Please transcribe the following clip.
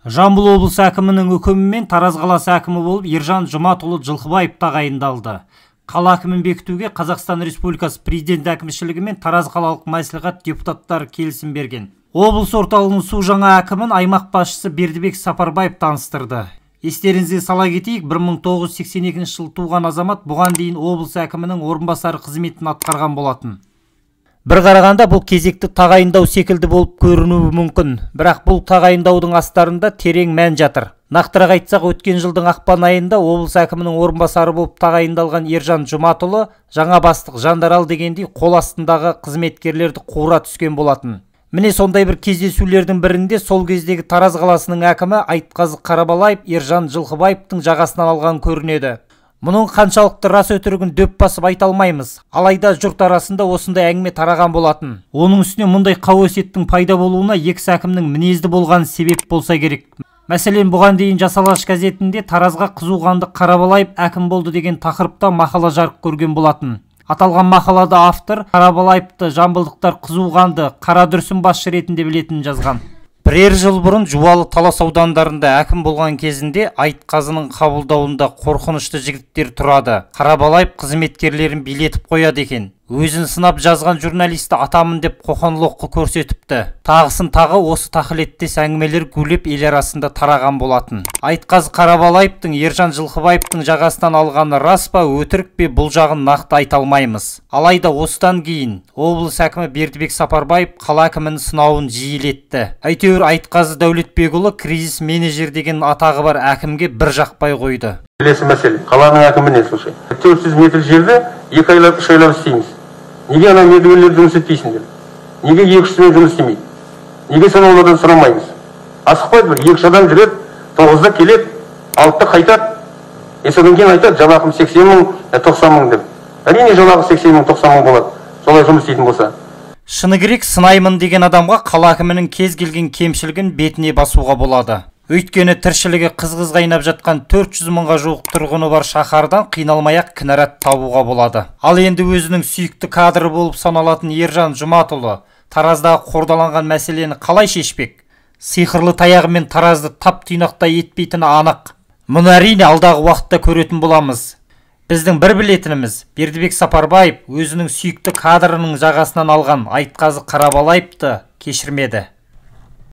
Жамбыл облысы әкімінің үкімімен Тараз қаласы әкімі болып Ержан Жұматұлы Жылқыбаев тағайындалды. Қала әкімін бекітуге Қазақстан Республикасы Президенті әкімшілігі мен Тараз қалалық мәслихат депутаттары келісім берген. Облыс орталығының су жаңа әкімін аймақ басшысы Бердібек Сапарбаев таныстырды. Естеріңізге сала кетейік, 1982 жылы туған азамат бұған дейін облыс әкімінің орынбасары қызметін атқарған болатын. Бір қарағанда бұл кезекті тағайындау секілді болып көрінуі мүмкін, бірақ бұл тағайындаудың астарында терең мән жатыр. Нақтырақ айтсақ, өткен жылдың ақпан айында облыс әкімінің орынбасары болып тағайындалған Ержан Жұматұлы жаңа бастық жандарал дегендей қол астындағы қызметкерлерді қуыра түскен болатын. Міне сондай бір кездесулердің бірінде сол кездегі Тараз қаласының әкімі Айтқазы Қарабалаев Ержан Жылқыбаевтың жағасынан алған көрінеді. Мұның қаншалықты рас өтірігін дөп басып айта алмаймыз. Алайда жұрт арасында осындай әңгіме тараған болатын. Оның үстіне мұндай қауесеттің пайда болуына екі әкімнің мінезді болған себеп болса керек. Мәселен, бұған дейін Жас Алаш газетінде Таразға қызуқанды Қарабалаев әкім болды деген тақырыпта мақала жарық көрген болатын. Аталған мақалада автор Қарабалаевты жамбылдықтар қызуқанды қара дүрсін басшы ретінде білетінін жазған. Бірер жыл бұрын Жуалы Талас аудандарында әкім болған кезінде Айтқазының қабылдауында қорқынышты жігіттер тұрады. Қарабалаев қызметкерлерін билетіп қояды екен. Өзін сынап жазған журналисті атамын деп қоқан-лоққы көрсетіпті. Тағысын тағы осы тақылеттес әңгімелер гулеп ел арасында тараған болатын. Айтқазы Қарабалаевтың Ержан Жылқыбаевтың жағасынан алғаны рас па, өтірік пе, бұл жағын нақты айта алмаймыз. Алайда осыдан кейін облыс әкімі Бердібек Сапарбаев қала әкімінің сынауын жиілетті. Әйтеуір Айтқазы Дәулетбекұлы кризис менеджер деген атағы бар әкімге бір жақпай қойды. Келесі мәселе, қаланың әкіміне, слушай. 400 метр жерді 2 айлап, 3 айлап істейміз. Неге ана мердігерлер жұмыс етпейсіңдер? Неге 2-3 жұмыс істемейді? Неге соны олардан сұрамаймыз? Асықпайды, бір 2-3 адам жүреді, 9-да келеді, 6-да қайтады. Содан кейін айтады, жалақым 80 мың, 90 мың деп. Әрине жалақы 80 мың, 90 мың болады, солай жұмыс істейтін болса. Шыны керек, сынаймын деген адамға қала әкімінің кез келген кемшілігін бетіне басуға болады. Өйткені тіршілігі қыз-қыз қайнап жатқан 400 мыңға жуық тұрғыны бар шаһардан қиналмай-ақ кінәрат табуға болады. Ал енді өзінің сүйікті кадры болып саналатын Ержан Жұматұлы Тараздағы қордаланған мәселені қалай шешпек? Сиқырлы таяғымен Таразды тап тұйнақтай етпейтіні анық. Мұны әрине алдағы уақытта көретін боламыз. Біздің бір білетініміз, Бердібек Сапарбаев өзінің сүйікті кадрының жағасынан алған Айтқазы Қарабалаевты кешірмеді.